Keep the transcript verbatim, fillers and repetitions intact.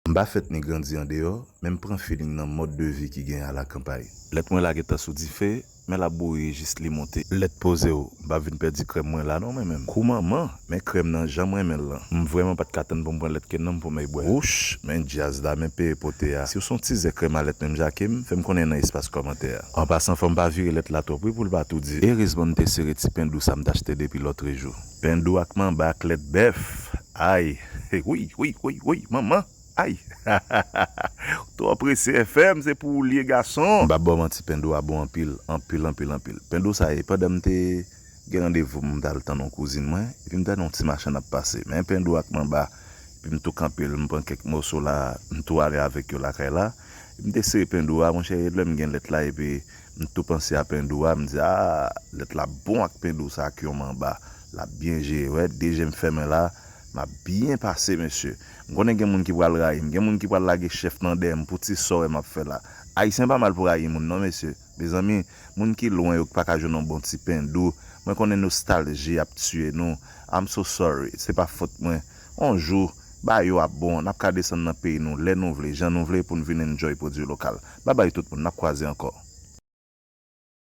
M pa fèt ni grandi andeyò, men m pran feeling nan mòd de vi ki genyen alakanpay. Lèt mwen la gentan sou dife, men l ap bouyi jis li monte. Lèt poze w, m pa vin pèdi krèm mwen la non mwen menm. Kou manman, men krèm nan jan m renmen l lan. M vrèman pa t ka tann pou m pran lèt kenn nan m pwomèy bwè. Wouch, men djaz la, men peye pote a. Si w se yon ti zè krèm a lèt menm jan ke m, fè m konnen nan espas kòmantè a. An pasan, fò m pa vire lèt la twòp wi pou l pa tou di. Erezman m te sere ti pen dou sa m t achte depi lòtrejou. Pen dou ak manba ak lèt bèf. Ay, wi, wi, wi, wi, manman. Ay! Twò prese F M, se pou ou l ye gason. M p ap ba w manti, pen dou a bon anpil, anpil, anpil, anpil. Pen dou sa ye, pandan m te gen randevou m t al tann yon kouzin mwen, epi m tande yon ti machann ap pase. Men pen dou ak manba, epi m tou kanpe l, m pran kèk moso la, m tou ale avèk yo lakay la. Epi m te sere pen dou a, monchè, lè m gen lèt la, epi m tou panse a pen dou a, m di, a, lèt la bon ak pen dou sa ak yon manba. L ap byen jere, wè, de je m fèmen la, m ap byen pase, mesye. M konnen gen moun ki pral rayi m, gen moun ki pral lage chèf nan dèyè m pou ti sa w wè m ap fè la. Ayisyen pa mal pou rayi moun non, mesye. Mezanmi, moun ki lwen yo ki pa ka jwenn yon bon ti pen dou, mwen konnen nostalji ap tiye nou. I'm so sorry, se pa fòt mwen. On jou, bagay yo ap bon, n ap ka desann nan peyi nou lè nou vle, jan nou vle pou n vin enjoy pwodui lokal. Babay tout moun, n ap kwaze ankò.